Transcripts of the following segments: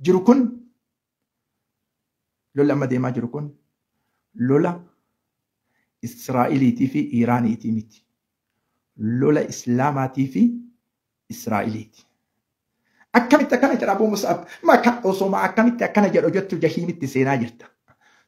Jiru kun, lolli amma deemaa jiru kun lola Israa'iliitii fi Iiraaniitii miti. Lola Islaamaatii fi Israa'iliiti. Akkamitti akkana jedha Abuu Mus'ab? Maka osoma akkamitti akkana jedhu jettu jahiimitti seenaa jirta.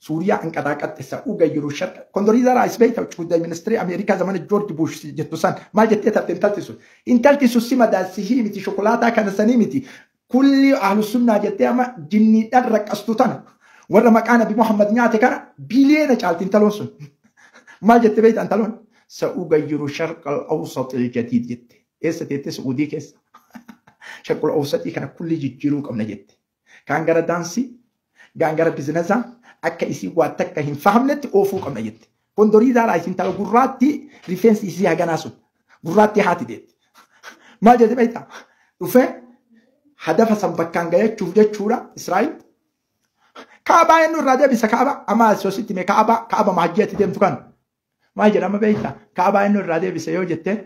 Suuriyaa anqaxaaqatte sa'uu gayyiru sharqa. Kondoriiza Raayis beekta wucci ministirii Ameerikaa zamana Joorji Bush jettu san maal jettee tarte intalti sun? Intalti sun si madaalsihii miti, shokolaataa kana sanii miti. Kulli ahlu sunnaa jettee amma jinniidhaan raqqastu tana. Warra maqaa Nabi Muhammad nyaate kana biliyeena caalti intaloon sun. Maal jette beekta intaloon? Sa'uu gayyiru sharqa al-awsat al-jadiid jette. Eessa teette? Su'uudii keessa. Sharqul awsatii kana kulli jijjiiruu qabna jette. Kaan gara daansii, kaan gara bizinesaa, akka isii waa takka hin fahamnetti oofuu qabna jette. Kondoriiza Raayis intala gurraattii rifeensi isii haganaa sun. Gurraattii haati deetti. Maal jette beektaa? Dhufee hadafa san bakkaan gayachuuf jechuudha Israa'el. Kaabaa inni irraa deebisa kaabaa amma asositti mee kaabaa kaaba mahajjiatti deemtu kan. Maal jedhama beektaa? Kaabaa inni irraa deebisa yoo jettee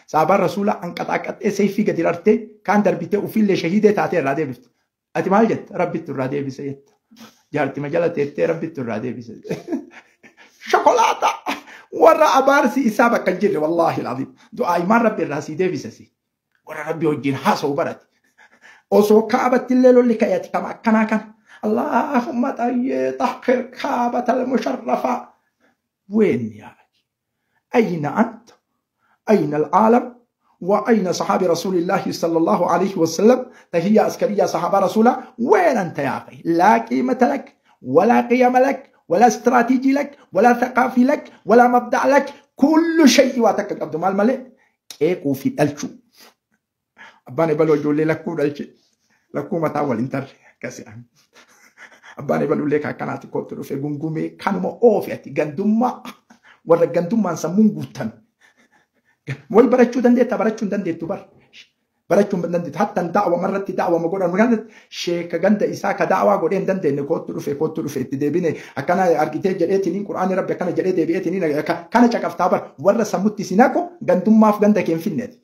saabaan rasuula anqaxaaqaxxee seefii gadi rartee kaan darbitee ofiillee shahiidee taatee irraa deebifte. Ati maal jetta? Rabbittu irraa deebise jetta. Jaartima jala teettee rabbittu irraa deebise. Shokolaata! Warra abaarsi isaa bakka hin jirre, wallaahi alazim. Du'aa imaan rabbi irraa sii deebise si. Warra rabbi wajjin haasa'u barate. Osoo kaabatti illee lolli ka'e ati kama akkanaa kana. Allahumma xayyee xahhir kaabata al-musharrafa. وين يا أخي؟ أين أنت؟ أين العالم؟ وأين صحابي رسول الله صلى الله عليه وسلم؟ تهية عسكرية صحابة رسوله، وين أنت يا أخي؟ لا قيمة لك، ولا قيم لك، ولا استراتيجي لك، ولا ثقافي لك، ولا مبدأ لك، كل شيء واتك عبد مال ملك كيكو في الشو أباني بلو جولي لكو دلشي لكو متاول انتر كاسي أباني بلو لك كانت كوترو في غونغومي كانوا ما أوفيتي غندوما warra gandummaan sammuun guuttame. Way barachuu dandeetta, barachuu hin dandeettu bar. Barachuu hin dandeettu. Hattan da'wa marratti da'wa ma godhan kan sheeka ganda isaa ka da'waa godhee hin dandeenye kootu dhufe itti deebine akkana argitee jedheetiniin qur'aanni rabbi akkana jedhee deebi'eetiniin kana caqaftaa bar warra sammutti si naqu gandummaaf ganda kee hin finneeti.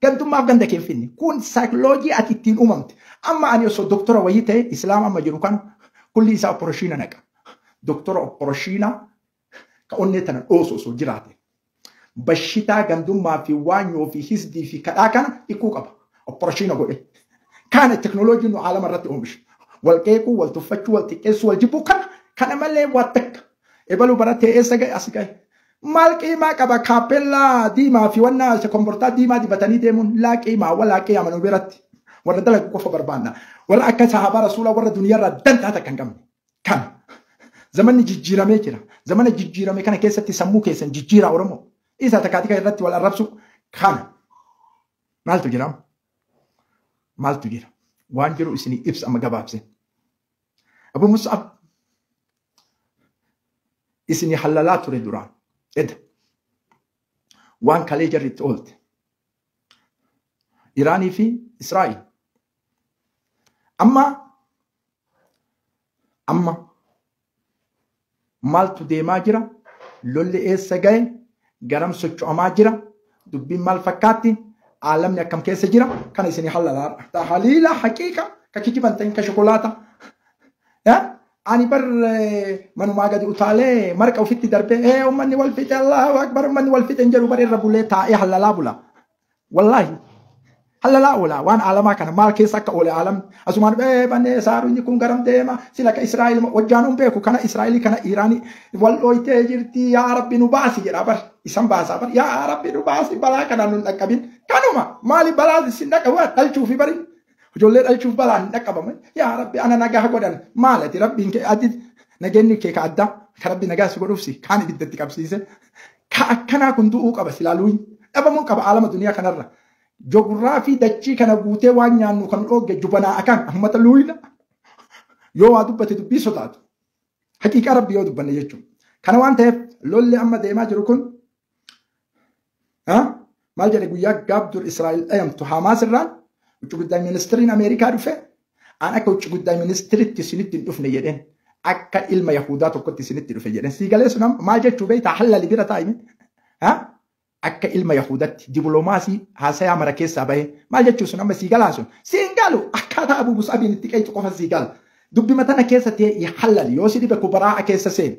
Gandummaaf ganda kee hin finne. Kun saayikoloojii ati ittiin uumamte. Amma ani osoo doktora wayii ta'e islaama amma jiru kana kulli isaa opereeshiina naqa. Doktora opereeshiina ka onnee tana dhoosu osoo jiraate. Bashitaa gandummaa fi waanyoo fi hisdii fi kadhaa kana dhiquu qaba. Opereeshiina godhe. Kana teknooloojiin nu alama irratti oomishu. Wal qeequu, wal tuffachuu, wal xiqqeessuu, wal jibbuu kana kana malee waa takka. Ebaluu baratee eessa ga'e as ga'e. Maal qiimaa qaba kaappellaa diimaa fi wanna kombortaa diimaa dibatanii deemuun laa qiimaa walaa qiyaama nu biratti. Warra dalagu qofa barbaanna. Warra akka sahaabaa rasuulaa warra duniyaarraa dantaa takka hin qabne. Kana. Zamanni jijjiiramee jira. Zamana jijjiirame kana keessatti sammuu keessan jijjiiraa Oromoo. Isa takaatika irratti wal arrabsu kana. Maaltu jira? Maaltu jira? Waan jiru isinii ibsa amma gabaabse. Abu Mus'ab isinii hallalaa ture duraan. Eda. Waan kalee jarri itti oolte. Iraanii fi Israa'il. Amma maaltu deemaa jira? Lolli eessa gahe? Garam socho'amaa jira? Dubbiin maal fakkaatti? Aalamni akkam keessa jira? Kana isinii hallalaa. Haliila haqiiqa ka kijiban ta'in ka shokolaata. Ani bar manumaa gadi utaalee marqa ofitti darbee uummanni wal fixe, Allahu akbar, uummanni wal fixe hin jedhu bar, irra bulee taa'ee hallalaa bula. Wallaahi hallalaa oola waan aalamaa kana maal keessa akka oole aalamni asumaan bannee saaruun kun garam deema sila ka Israa'el wajjaanuun beeku kana Israa'elii kana Iraanii wal dhooytee jirti, yaa Rabbi nu baasi jedha bar, isan baasaa bar, yaa Rabbi nu baasi, balaa kana nun dhaqqabin. Kanuma maali balaa isin dhaqqabu dhalchuufi bari ijoollee dhalchuuf balaa hin dhaqqabamu, yaa Rabbi ana nagaa godhan maalati Rabbiin kee ati nageenyi kee ka addaa ka Rabbi nagaa si godhuuf si kaan ibiddatti qabsiise ka akkanaa kun du'uu qaba, silaaluu dhabamuu qaba aalama duniyaa kanarra. Joogiraafii dachii kana guutee waan nyaannu kan dhoogge jubanaa akaan ummata luuyina yoo waa dubbate dubbii sodaatu. Haqiiqaa Rabbi yoo dubbanne jechuudha. Kana waan ta'eef lolli amma deemaa jiru kun maal jedhe guyyaa gaabdur Israa'el dhayamtu Hamaas irraan wucci guddaa ministiriin Ameerikaa dhufe an akka wucci guddaa ministiritti isinitti hin dhufne jedheen, akka ilma Yahudaa tokkotti isinitti dhufe jedheen. Sii galee sun maal jechuu beektaa? Hallali bira taa'ime. Akka ilma Yahudaatti diploomaasii haasayaa mara keessaa bahe maal jechuun sun amma sii galaa sun siin galu akkaataa Abuu Musaabiin itti qeecu qofa sii gala. Dubbi matana keessa ta'e halal yoo si dhibe kubaraa keessa seen.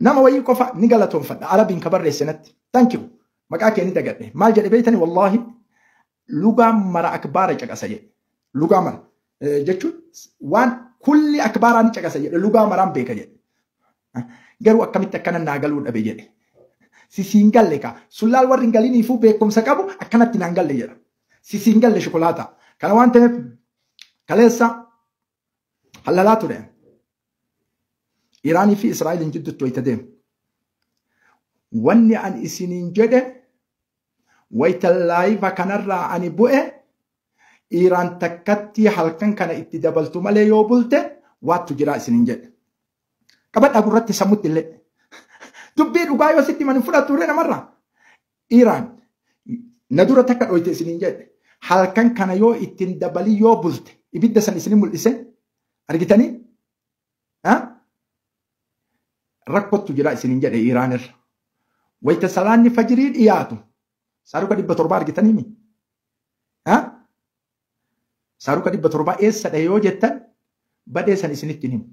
Nama wayii qofa ni galatoonfadha Arabiin ka barreessinatti. Thank you. Maqaa kee ni dagadhe. Maal jedhe beeytani wallaahi lugaa mara akbaara caqasa jedhe. Lugaa mara jechuun waan kulli akbaaraa ni caqasa jedhe lugaa maraan beeka jedhe. Garuu akkamitti akkana naa galuu dhabe jedhe. Sisiin galle kaa sullaal warri hin galiniifuu beekumsa qabu akkanatti naan galle jedha. Sisiin galle shukulaataa. Kana waan ta'eef kaleessa halalaa ture. Iraanii fi Israa'eliin jidduutti wayita deemu. Wanni an isiniin jedhe wayita laayiva kanarraa ani bu'e Iraan takkatti halkan kana itti dabaltu malee yoo bulte waattu jira isiniin jedhe. Qabadhaa gurratti sammutti illee. Dubbii dhugaa yoo sitti mani fudhattu turre namarraa. Iraan na dura takka dhoyte isiniin jedhe. Halkan kana yoo ittiin dabalii yoo bulte ibidda san isinin mul'ise argitanii? Rakkottu jira isiniin jedhe Iraan irra. Wayita salaanni fajirii dhiyaatu saaruka 700 argitanii mi? Saaruka 700 eessa dhahe yoo jettan badhee san isinitti himu.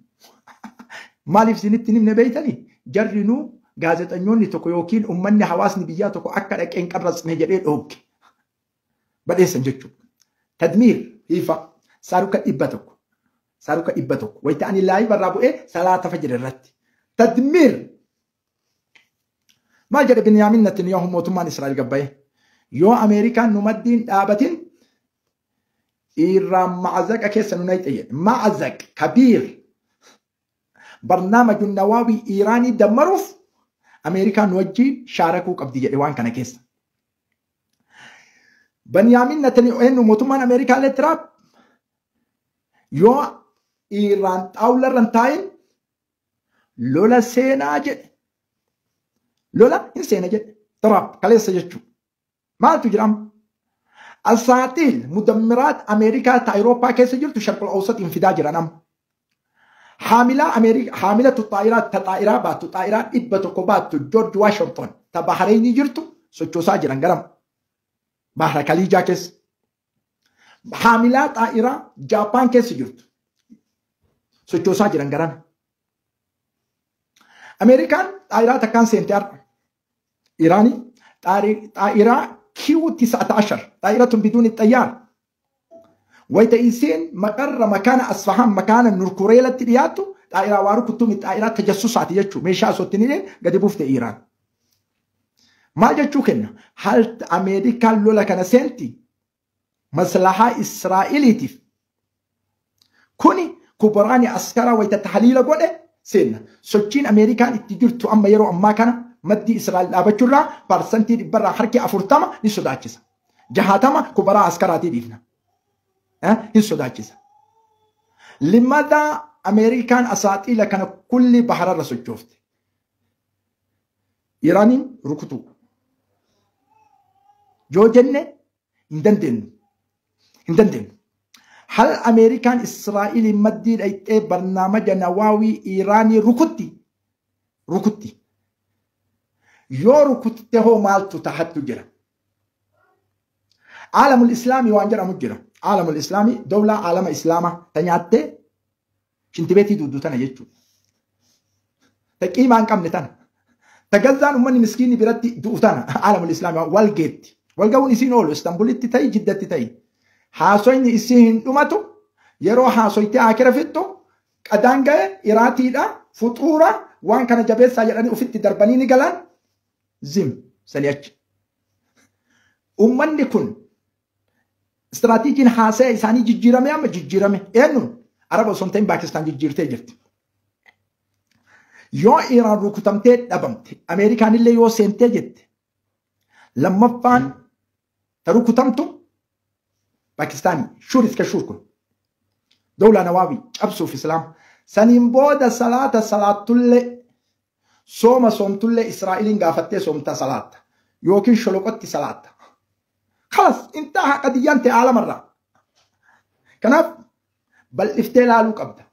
Maaliif isinitti himne beeytanii? Jarrinuu gaazexanyoonni tokko yookiin uummanni hawaasni biyyaa tokko akka dhaqee hin qarratsne jedhee dhoogge. Badheessan jechuudha. Tadmiir hiifa saaruka 100. Saaruka 100. Wayita ani laayiva irraa bu'ee salaata fajjira irratti. Tadmiir. Maal jedhe Binyaamin Netanyahu mootummaan Israa'el gabbaa'e? Yoo Ameerikaan nu maddiin dhaabatin Iraan ma'azaqa keessa nu nayxe jedhe. Ma'azaq kabiir. Barnaamaju nawaawii Iraanii dammaruuf Ameerikaan nu wajjin shaarakuu qabdi jedhe waan kana keessa. Binyaamin Netanyahu mootummaan Ameerikaa illee Tiraamp yoo Iraan xaawula irra hin taa'in lola seenaa jedhe. Lola hin seena jedhe. Tiraamp kaleessa jechuudha. Maaltu jira amma? Asaaxiil mudammiraat Ameerikaa ta Awurooppaa keessa jirtu Sharqul Awsaxiin fidaa jiran amma. Haamilaa Ameerikaa haamilatu xaa'iraa ta xaa'iraa baattu xaa'iraa 100 baattu George Washington ta Bahareenii jirtu sochoosaa jiran garam Bahra Kaliijaa keessa. Haamilaa xaa'iraa Jaapaan keessa jirtu sochoosaa jiran garam. Ameerikaan xaa'iraa takkaan seente har'a. Iraanii xaa'iraa Q19 طائرة بدون الطيار. ويتئسين مقر مكان أصفهان مكان نوركوريلا ترياتو طائرة وارو كتوم طائرة تجسسات يجو ميشا سوتينين قد بوفت إيران. ما جتشو كنا هل أمريكا لولا كان سنتي مصلحة إسرائيليتي كوني كبراني عسكرة ويتتحليل قوله سين سوتشين أمريكان اتجرتو أما يرو أما كان مدي إسرائيل أبتشورا برسنتي برا حركة أفرتما نسوداتشيسا جهاتما كبرا عسكراتي ديفنا نسوداتشيسا. لماذا أمريكان أساطيل كان كل بحر الرسول شفت إيراني ركتو جو جنة اندندن اندندن. هل أمريكان إسرائيل مدي أي برنامج نووي إيراني ركتي ركتي yoo rukutte hoo maaltu tahattu jira? Aalamul Islaamii waan jedhamu jira. Aalamul Islaamii dawlaa aalama Islaamaa ta nyaattee shintibeetii duuddu tana jechuudha. Ta qiimaa hin qabne tana. Ta gazzaan uummanni miskiinni biratti du'u tana aalamul Islaamii wal geetti. Wal ga'uun isiin oolu Istanbulitti ta'i Jiddatti ta'i. Haasoyni isii hin dhumatu yeroo haasoytee akira fixxu qadaan ga'e Iraatiidha fuxuura waan kana jabeessaa jedhanii ofitti darbanii ni galan. Zim sanii achi. Uummanni kun istiraatiijiin haasa'e isaanii jijjiirame amma jijjiirame eenyuun Araba osoo hin ta'in Paakistaan jijjiirtee jirti. Yoo Iraan rukutamtee dhabamte Ameerikaan illee yoo seentee jette lammaffaan ta rukutamtu Paakistaanii shuur iska shuur kun dawlaa nawaabii cabsuuf Islaam saniin booda salaata salaattullee sooma soomtullee Israa'eliin gaafattee soomta salaatta yookiin sholoqotti salaatta. Khalas intaha qadiyyaan ta'e aalamarraa. Kanaaf bal'iftee laaluu qabda.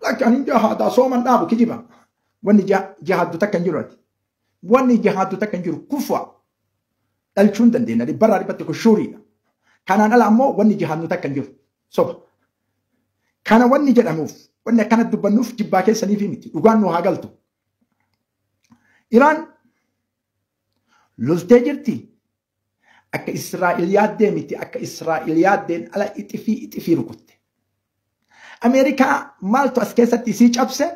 Lakki ani jihaadaa sooman dhaabu kijiba. Wanni jihaaddu takka hin jiru ati. Wanni jihaaddu takka hin jiru kufa. Dhalchuu hin dandeenya. Dhibbarraa dhibbatti kun shuuriidha. Kanaan ala ammoo wanni jihaadnu takka hin jiru. Soba. Kana wanni jedhamuuf wanni akkana dubbannuuf jibbaa keessaniif miti. Dhugaan nu haa galtu. Iraan loltee jirti. Akka Israa'el yaaddee miti. Akka Israa'el yaaddeen ala ixifii ixifii rukutte. Ameerikaa maaltu as keessatti isii cabse?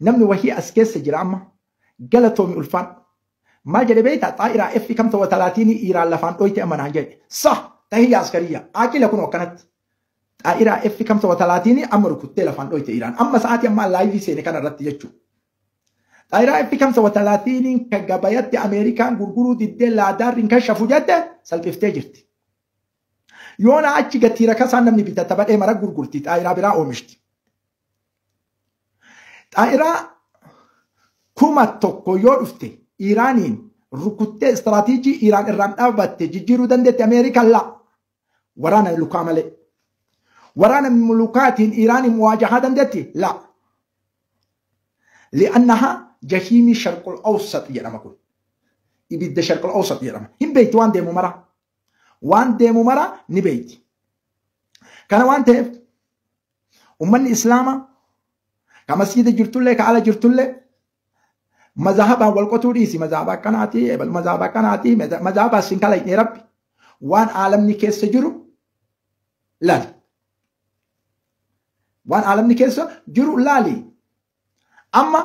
Namni wahii as keessa jira amma. Galatoomi ulfaan. Maal jedhe beektaa? Xaa'iraa F kam ta'u talaatiin Iraan lafaan dhoyte amma naan jedhe. Sa tahiyya askariya. Aaqila kun akkanatti. Xaa'iraa F kam ta'u talaatiin amma rukuttee lafaan dhoyte Iraan. Amma sa'aatii ammaa laayivii seene kana irratti jechuudha. Xaa'iraa F kam ta'u talaatiin kan gabayatti Ameerikaan gurguruu diddee laadaarri kan shafu jette salphiftee jirti. Yoona achi gatii rakasaan namni bitata badhee mara gurgurti xaa'iraa biraa oomishti. Xaa'iraa 1000 yoo dhufte Iraaniin rukuttee istiraatiijii Iraan irraan dhaabbatte jijjiiruu dandeetti Ameerikaan la waraana lukaa malee. Waraana lukaatiin Iraaniin muwaajahaa dandeetti la. Li'annaha jahiimii sharqul awsat jedhama kun. Ibidda sharqul awsat jedhama. Hin beekti waan deemu mara. Waan deemu mara ni beekti. Kana waan ta'eef uummanni Islaamaa ka masjiida jirtullee ka ala jirtullee mazhabaan wal qotuu dhiisi. Mazhaba akkanaati, mazhaba akkanaati, mazhaba sin kala rabbi. Waan aalamni keessa jiru laali. Waan aalamni keessa jiru laali. Amma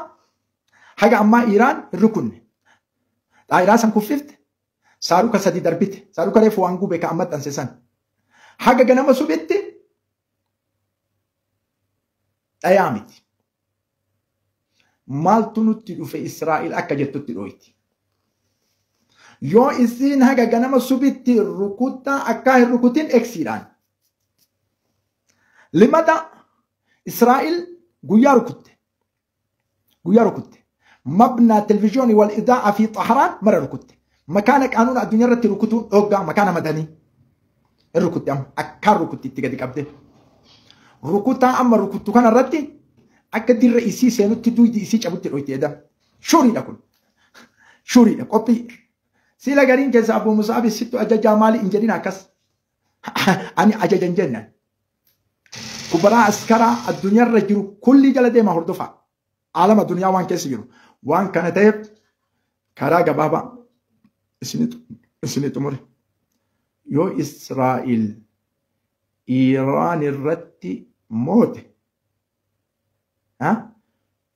haga ammaa Iraan hin rukunne. Xaa'iraa san kuffifte. Saaruka sadi darbite. Saaruka reefu waan gube ka amma xanse san. Haga ganama subitti dhayaa miti. Maaltu nutti dhufe Israa'el akka jettutti dhooyti. Yoo isiin haga ganama subitti rukuttaa akka hin rukutin eksiidhaan. Limata Israa'el guyyaa rukutte. Guyyaa rukutte. Mabnaa televizyoonii wal idaa'aa fi xaharaan mara rukutte. Makaana qaanuun addunyaa irratti rukutuun dhoggaa makaana madanii. Hin rukutte amma akkaan rukutti itti gadi qabde. Rukutaa amma rukuttu kanarratti akka dirra isii seenutti duydi isii cabutti dhoyte edam. Shuriidha kun. Shuriidha qophii. Sila gariin keessa Abu Musaabi sittu ajajaa maali hin jedhin akkas. Ani ajaja hin jennan. Kubaraa askaraa addunyaarra jiru kulli jala deema hordofaa. Aalama addunyaa waan keessa jiru. Waan kana ta'eef karaa gabaabaa isinii xumure. Yoo Israa'el Iraan irratti moote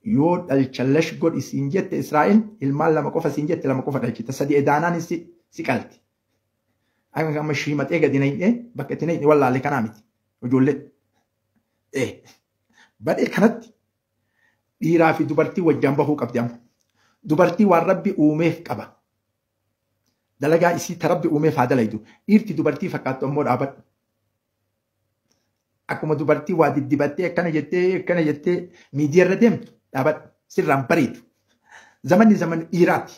yoo dhalcha lash godhi siin jette Israa'el ilmaan lama qofa siin jette lama qofa dhalchita sadi edaanaan si qalti. Akka amma shiimaxee gadi naqee bakka itti naqee wallaalle kanaa miti ijoollee. Badhee kanatti dhiiraa fi dubartii wajjaan bahuu qabdi amma. Dubartii waan rabbi uumeef qaba. Dalagaa isii ta rabbi uumeef haa dalaydu. Dhiirti dubartii fakkaattu ammoo dhaabadhu. Akkuma dubartii waa diddibattee akkana jettee akkana jettee miidiyaa irra deemtu dhaabadhu. Sirraan bareedu. Zamanni zaman dhiiraati.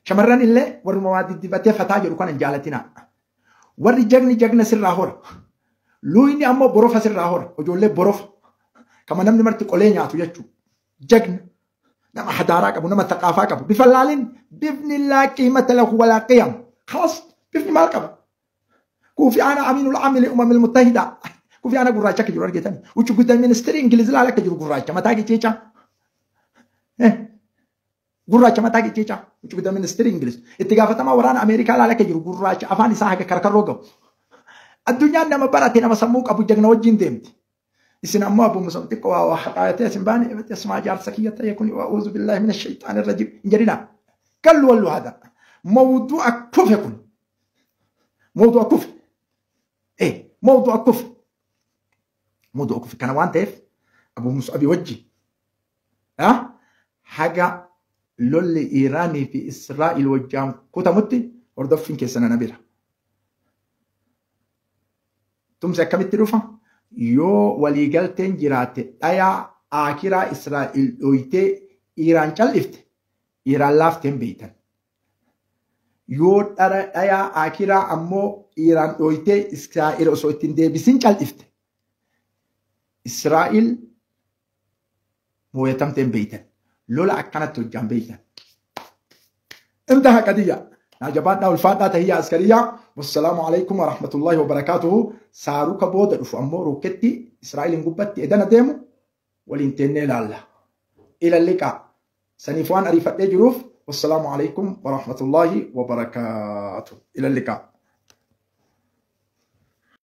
Shamarran illee warruma waa diddibattee fataa jedhu kana hin jaalatinaa. Warri jagni jagna sirraa hora. Luuyni ammoo borofa sirraa hora. Ijoollee borofa. Kama namni marti qolee nyaatu jechuudha. Jagna. Nama hadaaraa qabu, nama thaqaafaa qabu. Bifa laalin bifni laa qiimata lahu walaa qiyam. Khalas bifni maal qaba? Kuufi ana aminul amili umamil muttahida. Kuufi ana gurraacha akka jiru argitan. Uchi guddaa ministeerri Ingiliz laala akka jiru gurraacha mataa qicciica. Gurraacha mataa qicciica. Uchi guddaa ministeerri Ingiliz. Itti gaafatamaa waraana Ameerikaa laala akka jiru gurraacha afaan isaa haga karkarroo gahu. Addunyaan nama barate nama sammuu qabu jagna wajjin deemti. Isin ammoo Abu Musab xiqqoo waa haxaayatee isin baane asmaa jaarsa kiyya ta'e kun wa'uuzu billaahi mina shayxaani rajiim hin jedhinaa. Kallu wallu hada. Mawdu'a kufe kun. Mawdu'a kufe. Mawdu'a kufe. Mawdu'a kufe. Kana waan ta'eef Abu Musabii wajji haga lolli Iraanii fi Israa'il wajjaan kutamutti hordoffiin keessan ana bira. Tumsi akkamitti dhufa? Yoo waliigalteen jiraatte dhayaa akiraa Israa'il dhoytee Iraan callifte Iraan laafteen beeytan. Yoo dhayaa akiraa ammoo Iraan dhoytee Israa'il osoo ittiin deebisin callifte Israa'il mooyatamteen beeytan. Lola akkanatti hojjaan beeytan. Intaha qadiyya. Naajabaadhaa ulfaadhaa tahiyya askariyyaa. Wassalaamu alaikum warahmatullahi wabarakaatuhu. Saaruka booda dhufu ammoo rokketti Israa'eliin gubbatti edana deemu waliin teennee ilaalla. Ila liqaa. Saniif waan ariifadhee jiruuf, wassalaamu alaikum warahmatullahi wabarakaatuh. Ila liqaa.